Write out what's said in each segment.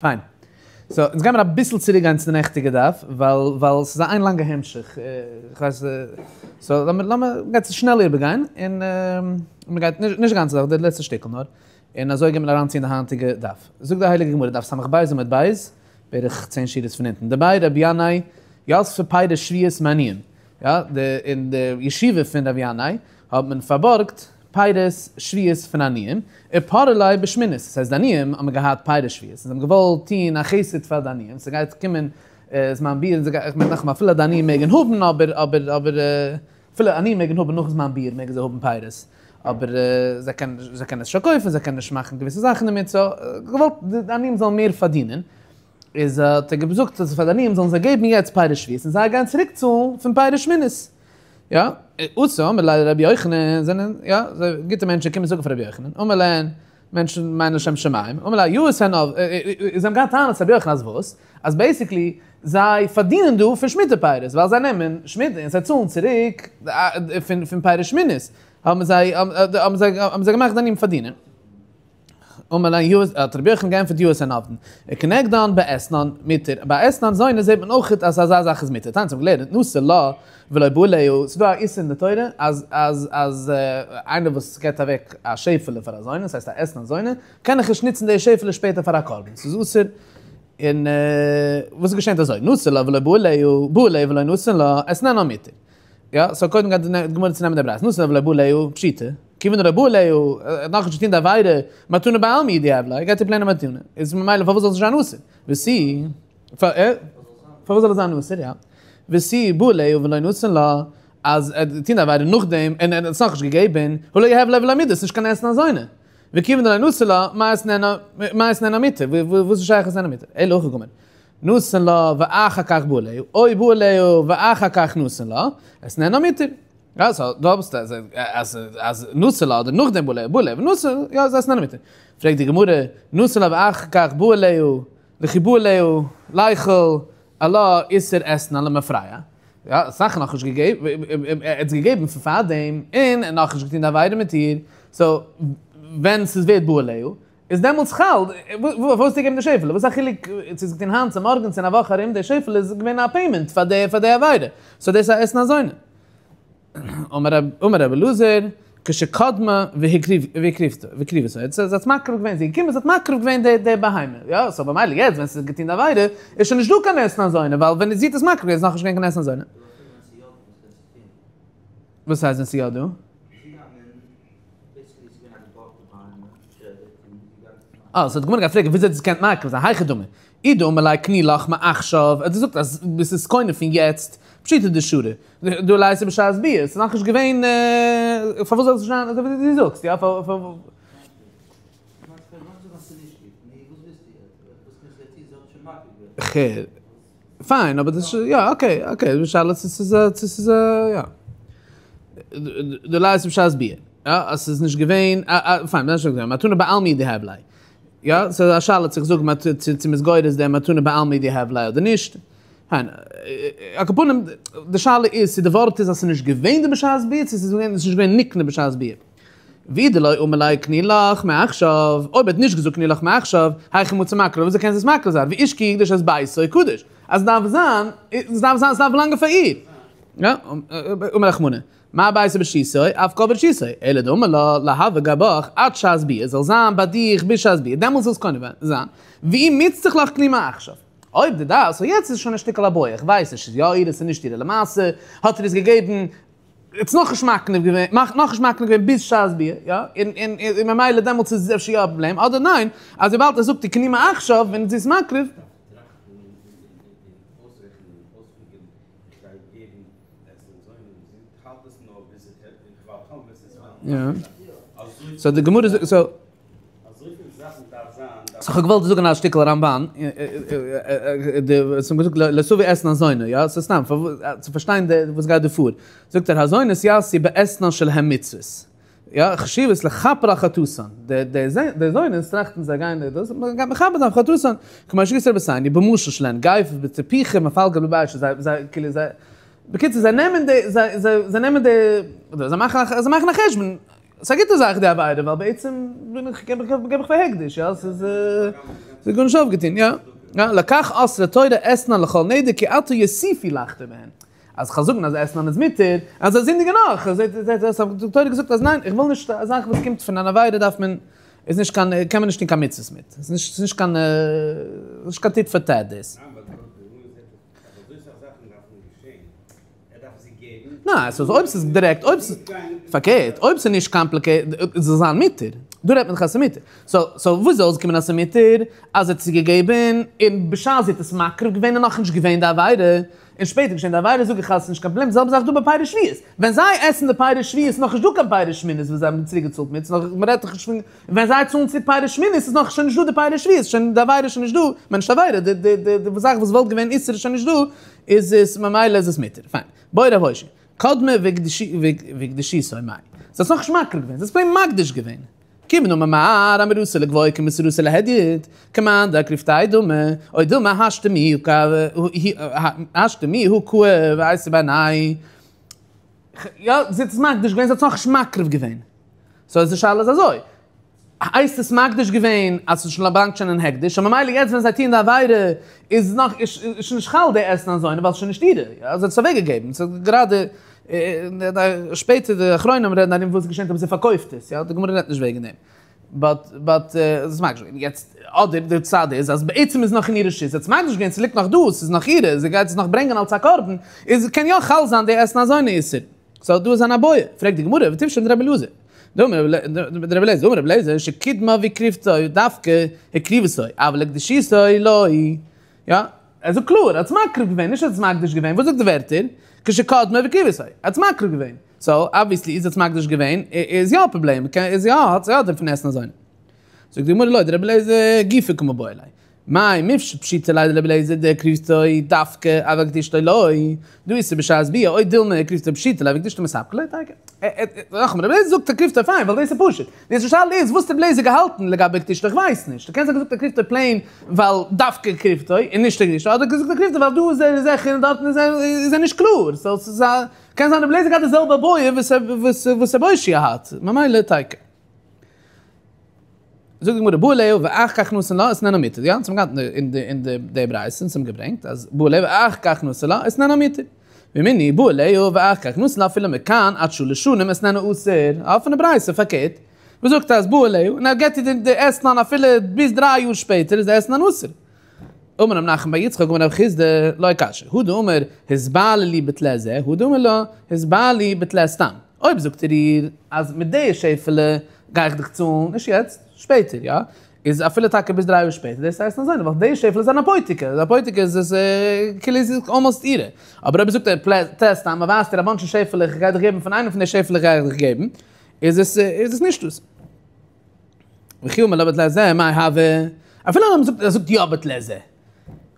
פיין. סאו, אונז גיימיר אביסל צוריק גיין צו די נעכטיגע דף, ווייל ווייל ס'איז א איין לאנגע המשך, כ'ווייס, סאו לאמיר לאמיר מ'גייט עס שנעל איבערגיין, און מ'גייט, נישט די גאנצע דף, די לעצטע שטיקל נאר, און אזוי גייט מען אריינציען די היינטיגע דף. זאגט די הייליגע גמרא, דף ס"ב עמוד ב', בערך צען שורות פון אונטן, דבי רבי ינאי יספי פירות שביעית מעניים, יא, די אין די ישיבה פון רבי ינאי האט מען פארבארגט פירות שביעית פון עניים, ופרעי להו בשמינית, דאס הייסט די עניים האבן געהאט פירות שביעית, און זיי האבן געוואלט טון א חסד פאר די עניים, ס'גייט קומען זמן ביעור, איך מיין נאכאמאל אפילו די עניים מעגן האבן, אבער אבער אבער אפילו עניים מעגן האבן נאך זמן ביעור מעגן זיי האבן פירות, אבער זיי קענען זיי קענען עס נישט פארקויפן, זיי קענען נישט מאכן געוויסע זאכן דערמיט, סאו געוואלט די עניים זאלן מער פארדינען, איז האט ער געזאגט אז פאר די עניים זאלן זיי געבן יעצט פירות שביעית און זיי גייען צוריק צאלן פון פירות שמינית. יא, אתו אמרו ליה לרבי יוחנן, זענען יא, גוטע מענטשן קומען זאגן פאר רבי יוחנן, אמר להן, מענטשן מיינען לשם שמים, אמר להו יאות הן עובדין, זיי האבן געהאט טענות צו רבי יוחנן אז וואס? אז basically זיי פארדינען דא פון שמיטה פירות, ווייל זיי נעמען שמיטה און זיי צאלן צוריק פון פירות שמינית, האבן זיי האבן זיי האבן זיי געמאכט די עניים פארדינען. אמר להן יאות, האט רבי יוחנן געענטפערט יאות הן עובדין, וכנגדן באתנן מותר, ביי אתנן זונה זעט מען אויך אז אזא זאך איז מותר, תניא האבן געלערנט נתן לה ולא בא עליה, ס'איז דא א איסור אין די תורה אז אז אז איינער וואס געבט אוועק א שעפעלע פאר א זונה, דאס הייסט א אתנן זונה, קען איך נישט נוצן די שעפעלע שפעטער פאר א קרבן, ס'איז אסור, און וואס געשענט אזוי, נתן לה ולא בא עליה, בא עליה ולא נתן לה, אתננה מותר. יא, סאו קודם גייט די גמרא צונעמען די ברייתא, נתן לה ולא בא עליה, פשיטא, כיוון דלא בא עליה, ער האט נאכנישט געטון די עבירה, מתנה בעלמא הוא דיהב ליה, גייט ער plain א מתנה, איז ממילא פארוואס זאל עס נישט זיין אסור? ותו, פארוואס זאל עס זיין אסור? יא. ותו בא עליה ולא נתן לה, אז ער האט געטון די עבירה נאכדעם און ער האט עס נאכנישט געגעבן, הא לא יהב ליה ולא מידי, ס'איז נישט קיין אתנן זונה. וכיוון דלא נתן לה, מאי אתננה מותר, וואס איז שייך אתננה מותר? אלא הכי קאמר. נתן לה ואחר כך בא עליה, או בא עליה ואחר כך נתן לה, אתננה מותר. יא, סאו דו האסט אז אז אז נתן לה אדער נאכדעם בא עליה, בא עליה ונתן, יא איז אתננה מותר. פרעגט די גמרא, נתן לה ואחר כך בא עליה, וכי בא עליה, ליחול עלה איסור אתנן למפרע. יא, אסאך נאכנישט געגעבן, ער האט עס געגעבן פון פארדעם, און ער האט נאכנישט געטון די עבירה מיט איר, סאו ווען ס'איז ווערט בא עליה, איז דעמאלטס חל, פארוואס האסטו געגעבן די שעפעלע? וואס א חילוק צו עס געטון היינט צו מארגן צו אין א וואך ארום, די שעפעלע איז געווען א payment פאר די פאר די עבירה, סאו דאס איז א אתנן זונה. אמר רבי אלעזר, כשקדמה והקריבתו, זי האט מקריב געווען, זי איז געקומען זי האט מקריב געווען די בהמה, יא, סאו במילא יעצט ווען ס'איז געטון די עבירה, איז שוין נישטא קיין אתנן זונה, ווייל ווען זי האט עס מקריב געווען איז נאכנישט געווען קיין אתנן זונה. וואס הייסט ווען ס'איז יא דא? אה, סאו די גמרא גייט פרעגן וויאזוי האט עס געקענט מקריב זיין, היכי דמי, אי דאמר ליה קני לך מעכשיו, ער האט געזאגט אז עס איז קונה פון יעצט, פשיטא דשרי, דהא ליתא בשעת ביאה, עס איז נאכנישט געווען, פארוואס זאל עס נישט זיין אזוי ווי דו זאגסט, יא? כ'הער. פיין, אבער דאס איז, יא, okay, okay, די שאלה צו ס'איז א, צו ס'איז א, יא. דליתא בשעת ביאה, יא, אז ס'איז נישט געווען, פיין, מ'דארף נישט זאגן, מתנה בעלמא דיהב ליה. יא, ס'איז א שאלה צו איך זאג צו צו מ'איז גורס די מתנה בעלמא דיהב ליה אדער נישט. פיין, על כל פנים, די שאלה איז צו די ווארט איז אז ס'איז נישט געווען די בשעת ביאה, צו ס'איז נישט געווען נקנה בשעת ביאה. ואי דלא אמר ליה קני לך מעכשיו, אויב ער האט נישט געזאגט קני לך מעכשיו, היכי מצי מקריב, וויאזוי קען זי עס מקריב זיין, ואיש כי הקדיש את ביתו קדוש, אז עס דארף זיין, עס דארף זיין, עס דארף באלאנגען פאר איר. יא, אמר רחמנא, מה ביתו ברשותו, אף כל ברשותו, אלא דאמר לה, להוי גבך עד שעת ביאה, זאל זיין ביי דיך ביז שעת ביאה, דעמאלטס זאל עס קונה זיין, ואי מצטרך לך קני מעכשיו. אויב די דארפסט, סאו יעצט איז שוין א שטיקל א בוי, איך ווייס נישט, ס'איז יא אירע, ס'איז נישט אירע, למעשה האט ער עס געגעבן, האט עס נאכנישט מקנה געווען, נאכנישט מקנה געווען ביז שעת ביאה, יא, און און און ממילא דעמאלטס איז עס אפשר יא א פראבלעם, אדער ניין, אז וויבאלד ער זאגט קני מעכשיו ווען זי איז מקריב. יא. סאו די גמרא זאגט, סאו. סאו כ'האב געוואלט זאגן א שטיקל רמב"ן, די וואס האבן געזאגט לא תביא אתנן זונה, יא? ס'איז סתם צו פארשטיין די וואס גייט דא פאר. זאגט ער הזונות יעשו באתנן שלהם מצוות, יא, חשובות לכפר על חטאתן, די די די זונות טראכטן זיי גייען דאס, מ'גייט מכפר זיין חטאתן, כמו שכתוב רבותינו במשל שלהן גייפות בתפוחים מפלגות בבישא, זיי זיי כאילו זיי, בקיצור זיי נעמען די זיי זיי נעמען די, זיי מאכן א זיי מאכן א חשבון. ס'איז א גוטע זאך די עבירה, ווייל בעצם בין איך, געב איך, געב איך פאר הקדש, יא, ס'איז. זי האט גארנישט אויפגעטון, יא. יא, לכך אסרה תורה אתנן לכל נדר כי עתה יוסיפו לחטוא בהן. אז כ'זאל זאגן אז אתנן איז מותר, אז זיי זינדיגן נאך, אז די תורה געזאגט אז ניין, איך וויל נישט א זאך וואס קומט פון אן עבירה דארף מען, איז נישט קיין, קען מען נישט טון קיין מצוות מיט. ס'איז נישט, ס'איז נישט קיין, נישט קיין טיט פאר טעט דאס. ניין, ס'איז אויב ס'איז דירעקט, אויב ס'איז, פארקערט, אויב ס'איז נישט קאמפליקעיטעד, זאל זיין מותר. דא רעדט מען דאך אז ס'איז מותר. סאו, סאו וואס זאל אויסקומען אז ס'איז מותר? אז זי האט עס געגעבן, און בשעת זי האט עס מקריב געווען איז נאכנישט געווען די עבירה, און שפעטער געשען די עבירה זאג איך אז ס'איז נישט קיין פראבלעם, די זעלבע זאך דא ביי פירות שביעית. ווען זיי עסן די פירות שביעית איז נאכנישט דא קיין פירות שמינית וואס זיי האבן צוריק געצאלט מיט, ס'נאך, מ'רעדט דאך נישט פון, ווען זיי צאלן צוריק פירות שמינית איז נאך שוין נישט דא די פירות שביעית, שוין די עבירה איז שוין נישט דא, כ'מיין נישט עבירה, די די די די זאך וואס וואלט געווען איסור איז שוין נישט דא, איז עס ממילא איז עס מותר. פיין. בעי רב אושעיא. קדמה והקדישתו מאי. זי האט עס נאכנישט מקריב געווען, זי האט עס פלעין מקדיש געווען. כיוון דאמר מר אמירתו לגבוה כמסירתו להדיוט, כמאן דאקריבתיה דמי, או דילמא השתא השתא מיהא קאי ואייתי בעיניה. יא, זי האט עס מקדיש געווען, זי האט עס נאכנישט מקריב געווען. סאו די שאלה איז אזוי, הייסט עס מקדיש געווען אז ס'איז שוין באלאנגט שוין אין הקדש, און ממילא יעצט ווען זיי טוען די עבירה איז נאך איז שוין נישט חל די אתנן זונה ווייל ס'איז שוין נישט אירע, יא זי האט עס אוועק געגעבן, ס'איז גראדע שפעטער די אחרונים רעדן ארום וואס געשענט אויב זי פארקויפט עס, יא די גמרא רעדט נישט וועגן דעם, באט באט ס'איז מקדיש געווען, יעצט אדער די צד איז אז בעצם איז נאך אין איר רשות, זי האט עס מקדיש געווען ס'ליגט נאך דא, ס'איז נאך אירע, זי גייט עס נאך ברענגען אלס א קרבן, איז קען יא חל זיין די אתנן זונה איסור. סאו דא איז אן איבעיא, פרעגט די גמרא, ותיבשא דרבי אלעזר, דאמר רבי אליעזר, דאמר רבי אליעזר, שקדמה והקריבתו דווקא הקריבתו, אבל הקדישתו לא. יא, ער זאגט קלאר, ער האט עס מקריב געווען, נישט ער האט עס מקדיש געווען, וואס זאגט די ווערטער? כשקדמה והקריבתו, ער האט עס מקריב געווען. סאו, אבוויעסלי איז ער האט עס מקדיש געווען, איז יא א פראבלעם, איז יא, האט יא דין פון אתנן זונה. זאגט די גמרא לא, דרבי אליעזר גופא קמיבעיא ליה. מאי מיפשט פשיטא ליה דרבי אליעזר דהקריבתו דווקא אבל הקדשתו לא, דאיתא בשעת ביאה או דילמא הקריבתו פשיטא ליה והקדשתו מספקא ליה תיקו. נאכאמאל רבי אליעזר זאגט הקריבתו פיין ווייל דאס איז פשוט. די שאלה איז וואס האט רבי אליעזר געהאלטן לגבי הקדשתו איך ווייס נישט. קען זיין געזאגט הקריבתו פלעין ווייל דווקא הקריבתו און נישט הקדשתו אדער געזאגט הקריבתו ווייל דא איז ער זיכער און דארטן איז ער נישט קלאר. סאו ס'איז א קען זיין רבי אליעזר געהאט די זעלבע בעיא וואס רב אושעיא האט ממילא תיקו. זאגט די גמרא בא עליה ואחר כך נתן לה אתננה מותר, יא, אונז האבן געהאט אין די אין די די ברייתא, אונז האבן געברענגט אז בא עליה ואחר כך נתן לה אתננה מותר, ורמינהי בא עליה ואחר כך נתן לה אפילו מכאן עד שלש שנים אתננה אסור, א אפענע ברייתא פארקערט, וואס זאגט אז בא עליה און ער געבט איר די אתנן אפילו ביז דריי יאר שפעטער איז די אתנן אסור. אמר רב נחמן בר יצחק אמר רב חסדא, לא קשיא, הא דאמר התבעלי לי בטלה זה, הא דאמר לה התבעלי בטלה סתם. אויב זאגט ער איר אז מיט די שעפעלע גיי איך דיך צאלן, נישט יעצט, שפעטער, יא, איז אפילו טאקע ביז דריי יאר שפעטער, דאס הייסט אזוי, ווייל די שעפעלע איז אן אפותיקי, די אפותיקי איז עס כאילו איז אלמאסט אירע. אבער אויב זאגט ער טלה סתם, ער ווייזט איר א באנטש שעפעלעך, איך גיי דיך געבן פון איינע פון די שעפעלעך גיי איך דיך געבן, איז עס איז עס נישט דאס. וכי אמר לה בטלה זה, מאי הוי? אפילו אויב מ'זאגט ער זאגט יא בטלה זה.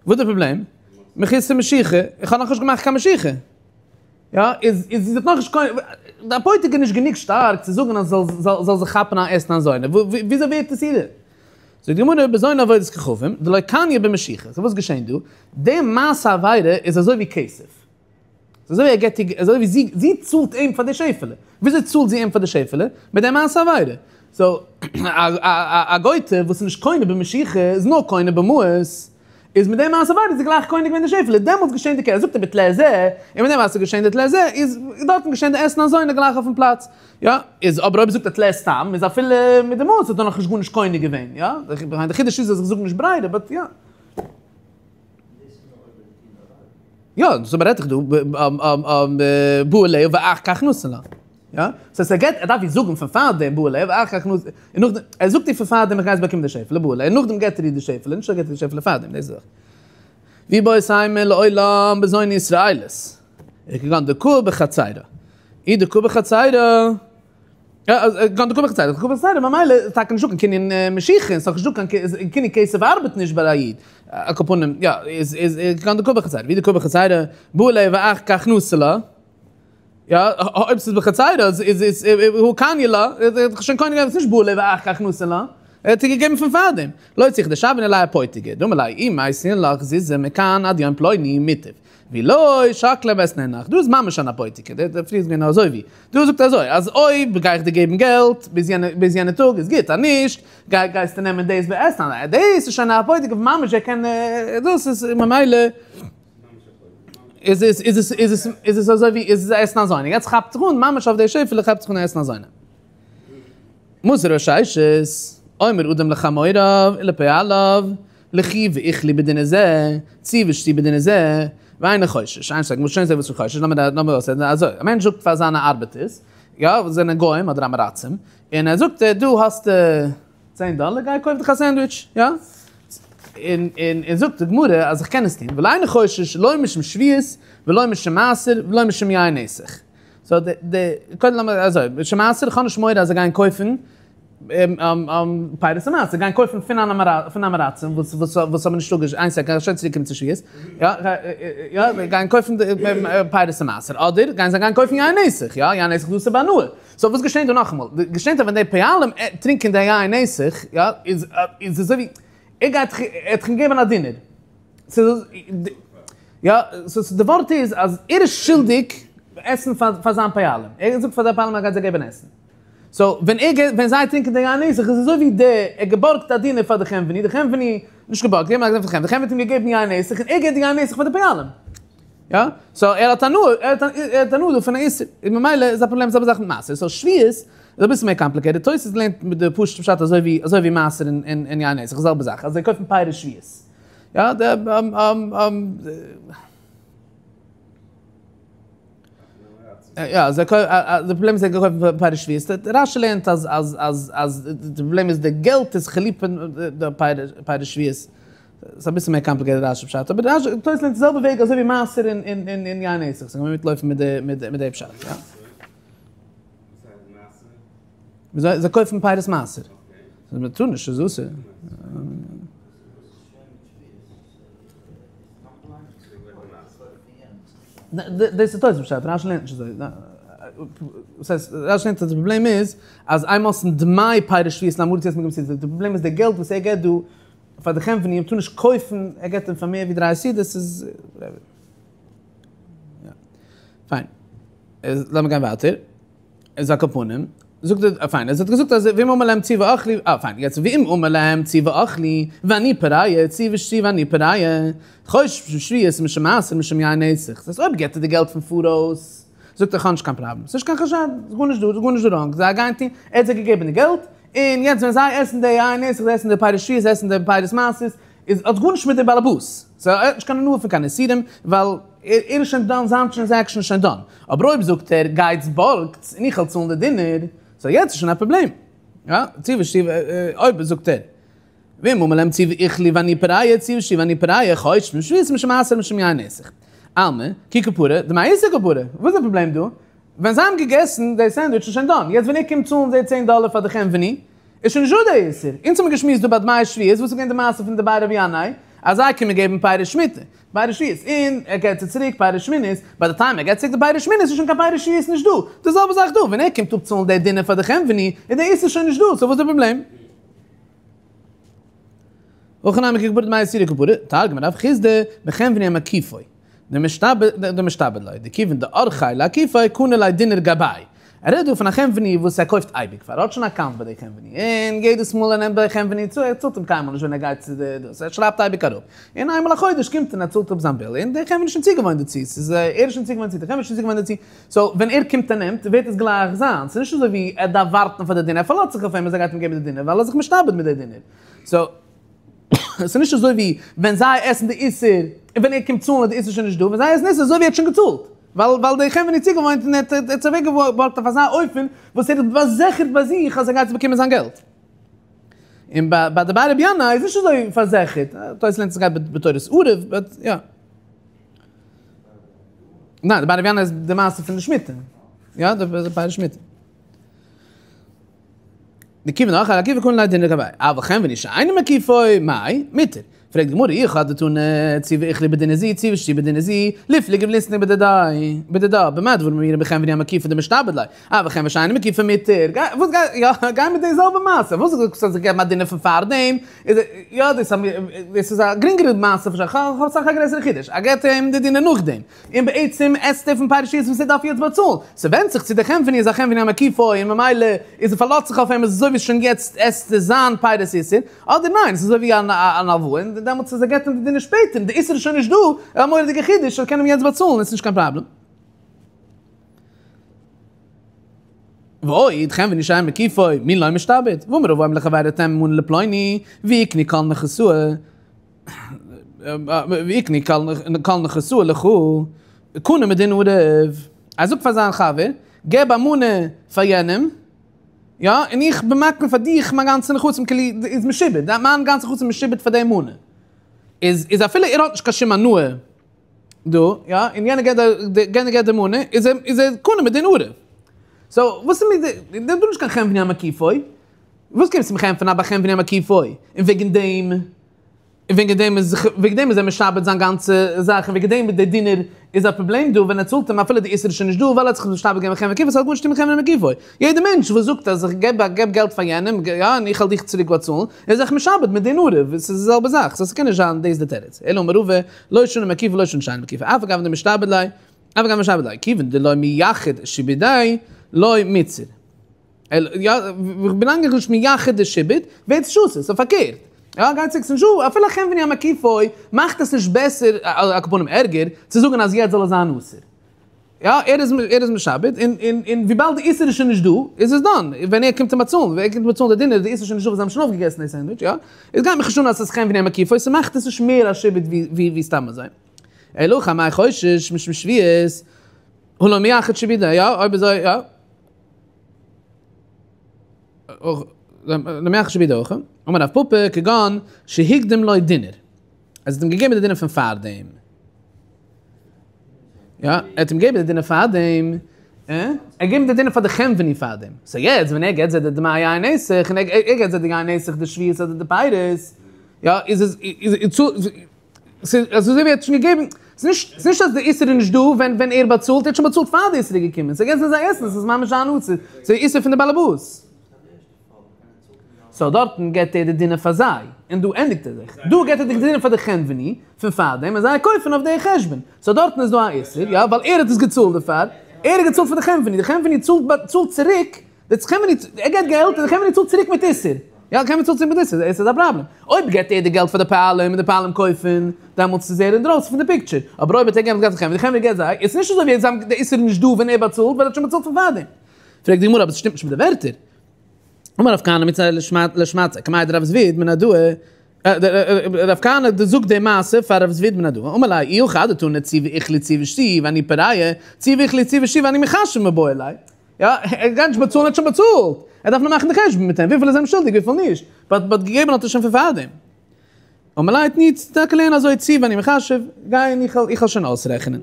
וואס איז די פראבלעם? מחוסר משיכה, איך האב נאכנישט געמאכט קיין משיכה. יא, איז איז זי האט נאכנישט קונה, די אפותיקי איז נישט גענוג שטארק צו זאגן אז זאל זאל זאל זיך כאפן א אתנן זונה. וויאזוי ווערט עס אירע? זאגט די גמרא, בזונה עבודת כוכבים, דלא קניא במשיכה. סאו וואס געשען דא? די מעשה עבירה איז אזוי ווי כסף. אזוי ווי ער געבט איר, אזוי ווי זי, זי צאלט אים פאר די שעפעלע. וויאזוי צאלט זי אים פאר די שעפעלע? מיט די מעשה עבירה. סאו, א גוי'טע וואס איז נישט קונה במשיכה, איז נאר קונה במעות, איז מיט די מעשה עבירה איז זי גלייך קונה געווען די שעפעלע, דעמאלטס געשען די קער, זאגט ער בטלה זה, און מיט דעם מעשה געשען די טלה זה, איז דארטן געשען די אתנן זונה גלייך אויפן פלאץ. יא, איז אבער אויב זאגט ער טלה סתם, איז אפילו מיט די מעות האט ער נאכנישט גארנישט קונה געווען, יא? די חידוש איז אז איך זאג נישט ברירה, באט יא. יא, סאו מ'רעדט דאך דא בא עליה ואחר כך נתן לה. יא? סאו ער געבט, ער דארף איר זאגן פון פארדעם בא עליה ואחר כך נתן, און נאכדעם, ער זאגט איר פון פארדעם איך גיי יעצט באקומען די שעפעלע בא עליה, און נאכדעם געבט ער איר די שעפעלע, נישט ער געבט איר די שעפעלע פארדעם, דאס איז דאך. ואיבעית אימא לעולם בזונה ישראלית, כגון דקאי בחצירה. אי דקאי בחצירה. כגון דקאי בחצירה, דקאי בחצירה, ממילא איז טאקע נישטא קיין קנין משיכה, און ס'איז נאך נישטא קיין קנין כסף ארבעט נישט ביי א איד, על כל פנים, יא, איז איז כגון דקאי בחצירה, ואי דקאי בחצירה, בא עליה ואחר כך נתן לה, יא, אויב ס'איז בחצירה איז איז הא קניא לה, איז שוין קונה געווען, ס'איז נישט בא עליה ואחר כך נתן לה. ער האט איר געגעבן פון פארדעם. לא צריכא דשוינהו ליה אפותיקי, דאמר ליה אי מייתינא לך זוזי מכאן עד יום פלוני מוטב. ואי לא שקלי ואתננך, דא איז ממש אן אפותיקי, דער פריער איז געווען אזוי ווי, דא זאגט ער אזוי, אז אויב גיי איך דיר געבן געלט ביז יענע ביז יענע טאג איז גוט, אז נישט גיי גייסטו נעמען דאס ואתננך, דאס איז שוין א אפותיקי ממש ער קען דאס איז ממילא איז עס איז עס איז עס איז עס אזוי ווי איז עס אתנן זונה, יעצט כאפט זיך אן ממש אויף די שעפעלע כאפט זיך אן אתנן זונה. מתיב רב ששת, אומר אדם לחמוריו ולפועליו, לכו ואכלו בדינר זה, צאו ושתו בדינר זה, ואינו חושש, איין סעקונד, מוז שוין זען וואס איז חושש, לאמיר לאמיר אויסרעדן, אזוי, א מענטש זאגט פאר זיינע ארבעטערס, יא, וואס זענען גוים אדער עם הארצים, און ער זאגט דא האסטו צען דאלער, גיי קויף דיך א סענדוויטש, יא, און און און זאגט די גמרא אז איך קען עס טון, ווייל אינו חושש לא משום שביעית ולא משום מעשר ולא משום יין נסך. so די די קודם לאמיר אזוי, משום מעשר, איך האב נישט מורא אז זיי גייען קויפן פירות המעשר, זיי גייען קויפן פון אן פון עם הארצים וואס וואס וואס האבן נישט אפגעש איין סעקונד, שוין צוריק קומען צו שביעית, יא יא זיי גייען קויפן פירות המעשר, אדער גייען זיי גיין קויפן יין נסך, יא יין נסך איז אסור בהנאה, so וואס געשענט דא נאכאמאל, געשענט אז ווען די פועלים טרינקען די יין נסך, יא איז איז אזוי ווי ער גייט ער האט אים געגעבן א דינער. ס'איז יא, so די ווארט איז אז ער איז שולדיג עסן פאר זיין פועלים. ער זאגט פאר די פועלים ער גייט זיי געבן עסן. so ווען ער געבט, ווען זיי טרינקען די יין נסך איז אזוי ווי די, ער האט געבארגט א דינער פאר די חנווני, די חנווני, נישט געבארגט, געגעבן א דינער פאר די חנווני, די חנווני האט אים געגעבן יין נסך און ער געבט די יין נסך פאר די פועלים. יא? so ער האט הנאה, ער האט ער האט הנאה דא פון א איסור. און ממילא איז א פראבלעם זעלבע זאך מיט מעשר. so שביעית איז אביסל מער complicated. תוס' לערנט מיט די פשוט'ע פשט אזוי ווי אזוי ווי מעשר און יין נסך, די זעלבע זאך, אז זיי קויפן פירות שביעית. יא, די יא, זיי קויפן, די פראבלעם איז זיי קויפן פירות שביעית. רשי לערנט אז אז אז אז די פראבלעם איז די געלט איז חליפין די פירות שביעית. ס'איז אביסל מער complicated רשי פשט, אבער רשי, תוס' לערנט די זעלבע וועג אזוי ווי מעשר און און יין נסך, so קען מען מיטלויפן מיט די מיט די פשט, יא. וויאזוי? זיי קויפן פירות מעשר. מען טאר נישט, ס'איז אסור. דאס איז תוס' פשט, רשי לערנט נישט אזוי. וואס הייסט, רשי לערנט אז די פראבלעם איז אז אין מוסרין דמי פירות שביעית לעם הארץ יעצט מיט די פראבלעם איז די געלט וואס ער געבט דא פאר די חנווני מ'טאר נישט קויפן, ער געבט אים פאר מער ווי דריי סעודות איז יא. פיין. לאמיר גיין ווייטער. איז על כל פנים, זאגט ער, פיין, ער האט געזאגט אז ואם אמר להם צאו ואכלו, אה פיין, יעצט ואם אמר להם צאו ואכלו, ואני פורע, צאו ושתו ואני פורע, חושש משום שביעית משום מעשר משום יין נסך. דאס הייסט אויב געבט ער די געלט פון פאראויס, זאגט ער איך האב נישט קיין פראבלעם, ס'נישט קיין חשד, ס'איז גארנישט דא, ס'איז גארנישט דא wrong, זיי גייען טון, ער האט זיי געגעבן די געלט, און יעצט ווען זיי עסן די יין נסך, זיי עסן די פירות שביעית, זיי עסן די פירות מעשרות, איז האט גארנישט מיט די באלעבאס, so ער האט נישט קיין הנאה פון קיין איסורים, ווייל ער איז שוין done, זיין transaction איז שוין done. אבער אויב זאגט ער, גייטס בארגטס און איך וועל צאלן די דינער, so יעצט איז שוין א פראבלעם. יא, צאו ושתו, אויב זאגט ער, ואם אמר להם צאו ואכלו ואני פורע, צאו ושתו ואני פורע, חושש משום שביעית משום מעשר משום יין נסך. אלמא, כי קא פרע, דמי איסור קא פרע. וואס איז די פראבלעם דא? ווען זיי האבן געגעסן די סענדוויטש איז שוין done, יעצט ווען ער קומט צאלן די צען דאלער פאר די חנווני, איז שוין נישטא די איסור. אונז האבן געשמועסט דא ביי דמי שביעית, וואס איז געווען די מעשה פון די בי רבי ינאי, אז זיי קומען געבן פירות שמיטה, פירות שביעית, און ער געבט זיי צוריק פירות שמינית, ביי די time ער געבט צוריק די פירות שמינית איז שוין קיין פירות שביעית נישט דא. די זעלבע זאך דא, ווען ער קומט אפצאלן די דינער פאר די חנווני, איז די איסור שוין נישט דא, so וואס איז די פראבלעם? הכא נמי כי קא פרע דמי איסורא קא פרע, תרגמא רב חסדא, בחנווני המקיפו, דמשתעבד ליה, דכיון דאורחיה לאקופיה קני ליה דינר גביה. ער רעדט דא פון א חנווני וואס ער קויפט אייביג פאר, ער האט שוין א account ביי די חנווני, און יעדעס מאל ער נעמט ביי חנווני צו, ער צאלט אים קיינמאל נישט ווען ער גייט צו די דאס, ער שרייבט אייביג אראפ, און איינמאל א חודש קומט און ער צאלט אפ זיין bill, און די חנווני איז שוין צוגעוואוינט דערצו, ס'איז ער איז שוין צוגעוואוינט דערצו, די חנווני איז שוין צוגעוואוינט דערצו, so ווען ער קומט און נעמט, ווערט עס גלייך זיינס, ס'איז נישט אזוי ווי ער דארף ווארטן פאר די דינער, ער פארלאזט זיך אויף אים אז ער גייט אים געבן די דינער, ווייל ער איז זיך משתעבד מיט די דינער. so, ס'איז נישט אזוי ווי ווען זיי עסן די איסור, און ווען ער קומט צאלן איז די איסור שוין נישט דא, ווען זיי עסן איסור איז אזוי ווי ער האט שוין געצאלט, ווייל ווייל די חנווני איז צוגעוואוינט און ער האט עס אוועקגעבארגט אויף אזא אופן וואס ער האט פארזיכערט ביי זיך אז ער גייט באקומען זיין געלט. און ביי ביי די בי רבי ינאי איז נישט אזוי פארזיכערט, תוס' לערנט עס גייט בתורת ערב, but יא. ניין, די בי רבי ינאי איז די מעשה פון די שמיטה. יא, די פירות שמיטה. דכיון דאורחיה לאקופיה קני ליה דינר גביה. אבל חנווני שאינו מקיפו, מאי, מותר. פרעגט די גמרא, אי הכי אדתני צאי ואכלי בדינר זו צאי ושתי בדינר זו, ליפלוג וליתני בדידיה, בדידה, במה דברים אמורים בחנווני המקיפו דמשתעבד ליה, אבל חנווני שאינו מקיפו מותר, גיי, וואס גיי, יא, גיי מיט די זעלבע מעשה, וואס זאגסטו אז איך געב אים א דינר פון פארדעם, איז יא דאס דאס איז א גרינגערע מעשה פאר כ'האב אסאך א גרעסערע חידוש, ער געבט אים די דינר נאכדעם, און בעצם עסט ער פון פירות שביעית וואס ער דארף יעצט באצאלן, ס'ווענדט זיך צו די חנווני איז א חנווני המקיפו און ממילא איז ער פארלאזט זיך אויף אים איז אזוי ווי שוין יעצט עסט ער זיין פירות איסור, אדער ניין ס'איז אזוי ווי אן הלוואה און דעמאלטס אז ער געבט אים די דינר שפעטער און די איסור איז שוין נישט דא, א מורא'דיגע חידוש ער קען אים יעצט באצאלן און ס'נישט קיין פראבלעם. ועוד, חנווני שאינו מקיפו, מי לא משתעבד, והאמר רבא אומר לחבירו תן מנה לפלוני, ואקני כל נכסאי, ואקני כל נכסאי לך, קנה מדין ערב. ער זאגט פאר זיין חבר, געב א מנה פאר יענעם, יא, און איך בין מקנה פאר דיך מיין גאנצע נכסים, כאילו איז משועבד, מיין גאנצע נכסים איז משועבד פאר די מנה. איז איז אפילו ער האט נישט קיין שום הנאה דא, יא, און יענער געבט די, יענער געבט די מנה, איז ער, איז ער קונה מדין ערב. סאו, וואס איז מיט די, דא איז נישט קיין חנווני המקיפו. וואס קומסטו מיך ענטפערן אז ביי חנווני המקיפו, און וועגן דעם, און וועגן דעם איז, וועגן דעם איז ער משעבד זיין גאנצע זאך, און וועגן דעם מיט די דינר איז א פראבלעם דא ווען ער צאלט אים אפילו די איסור איז שוין נישט דא ווייל ער האט זיך משתעבד געווען בחנווני המקיפו, ס'האט גארנישט צו טון מיט חנווני המקיפו. יעדער מענטש וואס זאגט אז איך געב געב געלט פאר יענעם, יא, און איך וועל דיך צוריק באצאלן, איז זיך משעבד מיט דין ערב, עס איז די זעלבע זאך, סאו ס'קען נישט זיין דאס די תירוץ. אלא אמר רבא, לא שנו מקיפו ולא שנו שאינו מקיפו, אף על גב דמשתעבד ליה, אף על גב דמשתעבד ליה, כיוון דלא מייחד שעבודיה, לא מיתסר. יא, ווילאנג איך נישט מייחד די שעבוד, ווערט עס אסור, סאו פארקערט. יא, גייט צוריק, ס'נישט דא, אפילו חנווני המקיפו מאכט עס נישט בעסער, על כל פנים ערגער, צו זאגן אז יעצט זאל עס זיין אסור. יא, ער איז ער איז משעבד, און און און וויבאלד די איסור איז שוין נישט דא, איז עס דאן, ווען ער קומט אים באצאלן, ווען ער קומט באצאלן די דינר, די איסור איז שוין נישט דא ווייל זיי האבן שוין אויפגעגעסן די סענדוויטש, יא, איז גייט מיך נישט אן אז עס איז חנווני המקיפו, ס'מאכט עס נישט מער א שעבוד ווי ווי ווי סתם אזוי. אלא הכא אמאי חושש משום שביעית, הא לא מייחד שעבודיה, יא, אויב אזוי, יא. לא מייחד שעבודיה הכא, אמר רב פפא, כגון שהקדים לו דינר. אז ער האט אים געגעבן די דינר פון פארדעם. יא, ער האט אים געגעבן די דינר פארדעם. אה? ער האט געגעבן די דינר פאר די חנווני פארדעם. סאו יעצט ווען ער געבט זיי די דמי יין נסך, און ער געבט זיי די יין נסך די שביעית אדער די פירות, יא, איז עס, איז ס'איז אזוי ווי ער האט שוין געגעבן, ס'איז נישט, ס'איז נישט אז די איסור איז נישט דא ווען ווען ער באצאלט, ער האט שוין באצאלט פאר די איסור איז געקומען, סאו יעצט ווען זיי עסן עס איז ממש זיין אוצר, ס'איז איסור פון די באלעבאס. סאו דארטן געבט ער די דינר פאר זיי, און דא ענדיגט ער זיך. דא געבט ער די דינר פאר די חנווני פון פארדעם, און זיי קויפן אויף די חשבון. סאו דארטן איז דא א איסור, יא, ווייל ער האט עס געצאלט דערפאר, ער האט געצאלט פאר די חנווני, די חנווני צאלט צאלט צוריק, די חנווני, ער געבט געלט און די חנווני צאלט צוריק מיט איסור. יא, די חנווני צאלט צוריק מיט איסור, עס איז א פראבלעם. אויב געבט ער די געלט פאר די פועלים און די פועלים קויפן, דעמאלטס איז ער אינדרויסן פון די פיקטשער. אבער אויב האט ער געגעבן געלט פאר די חנווני, די חנווני געבט זיי, איז נישט אזוי ווי די איסור איז נישט דא ווען ער באצאלט, ווייל ער האט שוין באצאלט פון פארדעם. פרעגט די גמרא אבער עס שטימט נישט מיט די ווערטער. אמר רב כהנא מיתזנא לשמעתיה קמיה דרב זביד מנהרדעא, רב כהנא זאגט די מעשה פאר רב זביד מנהרדעא, אמר ליה אי הכי אדתני צאי ואכלי צאי ושתי ואני פורע, צאי ואכלי צאי ושתי ואני מחשב מיבעי ליה, יא, ער גייט נישט באצאלן ער האט שוין באצאלט, ער דארף נאר מאכן די חשבון מיט אים וויפיל איז אים שולדיג וויפיל נישט, באט באט געגעבן האט ער שוין פון פארדעם. אמר ליה תני טאקע לערן אזוי צאי ואני מחשב, גיי און איך וועל שוין אויסרעכענען.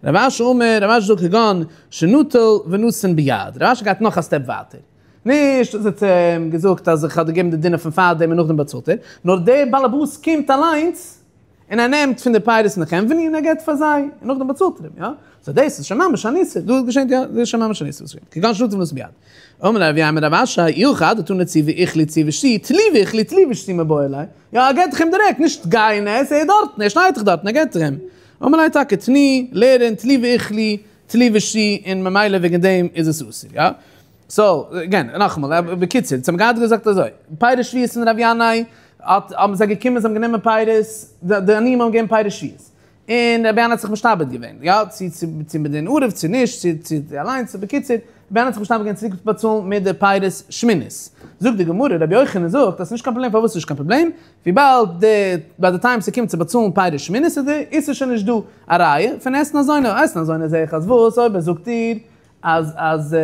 רב אשי אמר, רב אשי זאגט כגון שנטל ונתן ביד, רב אשי גייט נאך א סטעפ ווייטער, נישט אז ער האט אים געזאגט אז איך האב דיר געגעבן די דינר פון פארדעם און נאכדעם באצאלט ער, נאר דער באלעבאס קומט אליינס און ער נעמט פון די פירות פון די חנווני און ער געבט פאר זיי, און נאכדעם באצאלט ער אים, יא? סאו דאס איז שוין ממש אן איסור, דא איז געשען יא, דאס איז שוין ממש אן איסור וואס געשען, כגון שנטל ונתן ביד. אמר ליה רב יימר לרב אשי, אי הכי אדתני צאי ואכלי צאי ושתי, טלי ואכלי טלי ושתי מיבעי ליה, יא ער געבט דאך אים דירעקט, נישט גיי און עס, ער איז דארטן, ער שטייט דאך דארטן, ער געבט דאך אים. אמר ליה טאקע תני, לערן, טלי ואכלי, טלי ושתי, און ממילא וועגן דעם איז עס אסור, יא? סאו, אגעין, נאכאמאל, בקיצור, זיי האבן געהאט געזאגט אזוי, פירות שביעית פון רבי ינאי, האט, האבן זיי געקומען, זיי האבן גענומען פירות, די עניים האבן געגעבן פירות שביעית, און רבי ינאי האט זיך משתעבד געווען, יא, צו צו צו מיט דין ערב צו נישט, צו צו אליינס, בקיצור, רבי ינאי האט זיך משתעבד געווען צוריק באצאלן מיט די פירות שמינית. זאגט די גמרא, רבי יוחנן זאגט אז ס'נישט קיין פראבלעם, פארוואס איז נישט קיין פראבלעם? וויבאלד די, ביי די טיים ס'קומט צו באצאלן פירות שמינית איז די איסור שוין נישט דא, א ראיה פון אתנן זונה, אתנן זונה זעה איך אז וואס אויב ער זאגט איר אז אז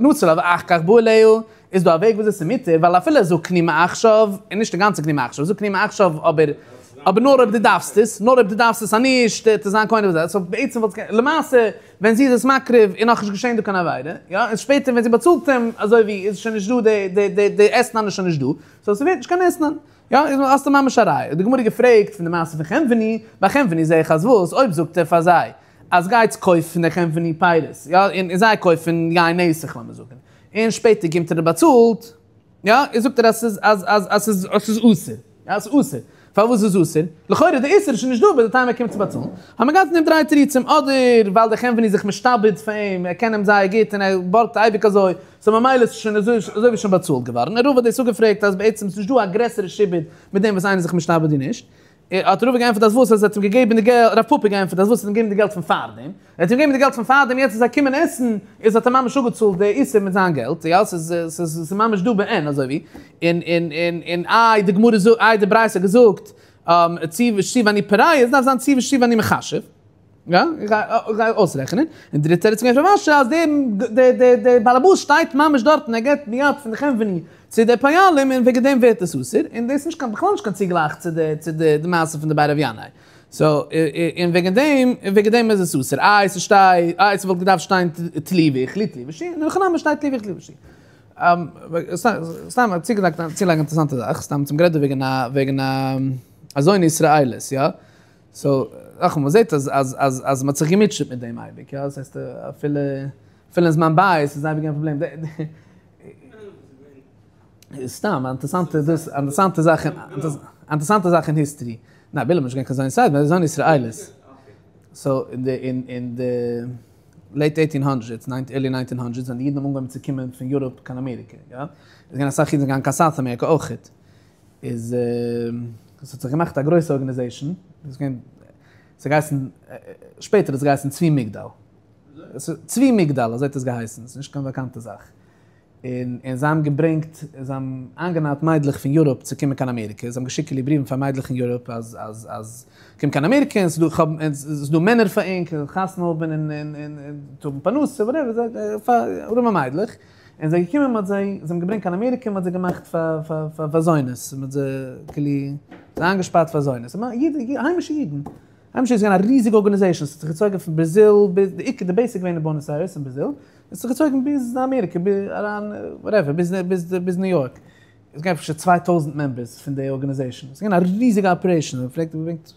נטל לה ואחר כך בא עליה, איז דא א וועג וויאזוי ס'איז מותר, ווייל אפילו ער זאגט קני מעכשיו, און נישט אינגאנצן קני מעכשיו, ער זאגט קני מעכשיו אבער אבער נאר אויב דו דארפסט עס, נאר אויב דו דארפסט עס אז נישט וועט עס זיין קונה וזה, סאו בעצם וואלט עס למעשה ווען זי איז עס מקריב איז נאכנישט געשען דא קיין עבירה, יא, און שפעטער ווען זי באצאלט אים אזוי ווי איז שוין נישט דא די די די אתנן איז שוין נישט דא, סאו ס'ווערט נישט קיין אתנן. יא, איז האסטו ממש א ראיה. האט די גמרא געפרעגט פון די מעשה פון חנווני, ביי חנווני זעה איך אז וואס, אויב זאגט ער פאר זיי אז גייטס קויפן פון די חנווני פירות, יא, און זיי קויפן יין נסך לאמיר זאגן, און שפעטער קומט ער און באצאלט, יא, איז זאגט ער אז ס'איז אז אז אז ס'איז אז ס'איז אסור. יא, ס'איז אסור. פארוואס איז אסור? לכאורה די איסור איז שוין נישט דא ביי די טיים ער קומט צו באצאלן. האט מען געהאט אין דעם דריי תירוצים, אדער ווייל דער חנווני איז זיך משתעבד פאר אים, ער קען אים זייער גוט און ער בארגט אייביג אזוי, סאו ממילא איז שוין אזוי אזוי ווי שוין באצאלט געווארן. און רבא האט דאס אפגעפרעגט אז בעצם איז נישט דא א גרעסערע שעבוד מיט דעם וואס איינער איז זיך משתעבד ווי נישט. האט רבא געענטפערט אז וואס אז ער האט אים געגעבן די געלט, רב פפא געענטפערט אז וואס ער האט אים געגעבן די געלט פון פארדעם, ער האט אים געגעבן די געלט פון פארדעם יעצט אז זיי קומען עסן איז האט ער ממש אפגעצאלט די איסור מיט זיין געלט, יא ס'איז ס'איז ממש דא בעין אזוי ווי, און און און און איי די גמרא זאגט איי די ברייתא האט געזאגט צאי ושתי ואני פורע, עס דארף זיין צאי ושתי ואני מחשב. יא, איך גיי אויסרעכענען. און די דריטע תירוץ איז געווען פון רב אשי אז דער דער דער באלעבאס שטייט ממש דארט און ער געבט מיד פון די חנווני צו די פועלים און וועגן דעם ווערט עס אסור, און דאס איז נישט קיין בכלל נישט קיין צוגלייך צו די צו די מעשה פון די בי רב ינאי. סאו און וועגן דעם און וועגן דעם איז עס אסור. איי ס'שטייט איי ס'וואלט געדארפט שטיין טלו ואכלו טלו ושתו, אין הכי נמי שטייט טלו ואכלו ושתו. סתם צוגעלייגט צולייגן א אינטערעסאנטע זאך, סתם צום גערעדט וועגן א וועגן א זונה ישראלית יא. סאו, נאכאמאל, מ'זעט אז אז אז אז מ'האט זיך געמוטשעט מיט דעם אייביג, יא, דאס הייסט אפילו אפילו אין זמן בית איז אייביג געווען א פראבלעם. סתם, א אינטערעסאנטע דאס, א אינטערעסאנטע זאך, א אינטערעסאנטע זאך אין היסטערי. ניין, בלעם איז נישט געווען קיין זונה ישראלית, נאר זונה ישראלית. סאו, אין די אין אין די לעיט עיטין האנדרעדס, ערלי ניינטין האנדרעדס, ווען די אידן האבן אנגעהויבן צו קומען פון יוראפ קיין אמעריקע, יא, איז געווען אסאך אידן געגאנגען קיין סאוט אמעריקע אויכעט. איז עס האט זיך געמאכט א גרויסע ארגענעזעישן, עס איז געווען, עס האט געהייסן, שפעטער האט עס געהייסן צבי מגדל, צבי מגדל אזוי האט עס געהייסן, עס איז נישט קיין באקאנטע זאך, און און זיי האבן געברענגט, זיי האבן איינגענארט מיידלעך פון יוראפ צו קומען קיין אמעריקע, זיי האבן געשיקט כאילו בריוון פאר מיידלעך אין יוראפ אז אז אז קום קיין אמעריקע און ס'איז דא כ'האב און ס'איז דא מענער פאר ענק, חתונה האבן און און און האבן פרנסה וואטעווער, פאר ארעמע מיידלעך. און זיי געקומען מ'האט זיי, זיי האבן געברענגט קיין אמעריקע מ'האט זיי געמאכט פאר פאר פאר פאר זונות, מ'האט זיי כאילו זיי איינגעשפארט פאר זונות, אידן, היימישע אידן, היימישע איז געווען א ריזיגע ארגאניזעישאן, ס'האט זיך געצויגן פון בראזיל ביז, די עיקר די בעיס איז געווען אין בוענאס איירעס אין בראזיל, עס האט זיך געצויגן ביז אמעריקע, ביז אריין וואטעווער, ביז ביז ביז ניו יארק, עס איז געווען אפשר 2000 מעמבערס פון די ארגאניזעישאן, עס איז געווען א ריזיגע אפערעישאן, מען פלעגט געברענגט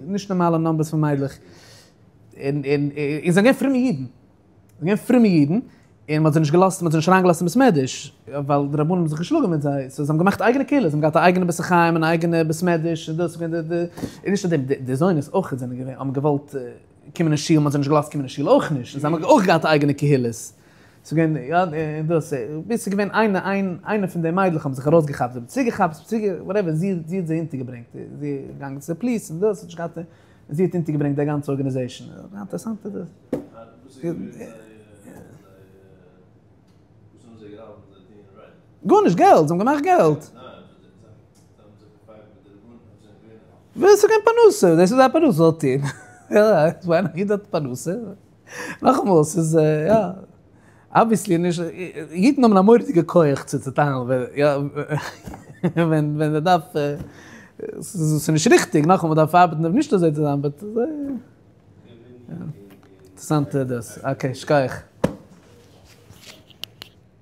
נישט נארמאלע נומבערס פון מיידלעך, און און און זענען געווען פרומע אידן. זענען געווען פרומע אידן, און מ'האט זיי נישט געלאזט, מ'האט זיי נישט אריינגעלאזט אין בית מדרש, ווייל די רבנים האבן זיך געשלאגן מיט זיי, סאו זיי האבן געמאכט אייגענע קהילות, זיי האבן געהאט א אייגענע בית החיים און א אייגענע בית מדרש, און דאס איז געווען די די, און נישט נאר דעם, די זונות אויך זענען געווען, האבן געוואלט קומען אין שול, מ'האט זיי נישט געלאזט קומען אין שול אויך נישט, און זיי האבן אויך געהאט אייגענע קהילות. ס'איז געווען, יא, און דאס, ביז ס'איז געווען איינע, איין, איינע פון די מיידלעך האבן זיך ארויסגעכאפט, זיי האבן צוגעכאפט, וואטעווער, זי זי האט זיי אונטערגעברענגט, זי איז געגאנגען צו די פאליס און דאס, האט נישט געהאט. זי האט אונטערגעברענגט די גאנצע ארגאניזעישאן. אינטערעסאנט איז דאס. גארנישט, געלט, זיי האבן געמאכט געלט. וואס איז געווען פרנסה, דאס איז זייער פרנסה זאל טון. יא, א איד האט פרנסה. נאכאמאל, ס'איז יא, אבוויעסלי נישט, אידן האבן א מורא'דיגע כח צו צוטיילן, יא, ווען ווען מ'דארף, ס'איז נישט ריכטיג, נאכאמאל מ'דארף ארבעטן אויף נישט אזוי צו זיין, באט אזוי, אינטערעסאנט דאס, אקעי, שכוח.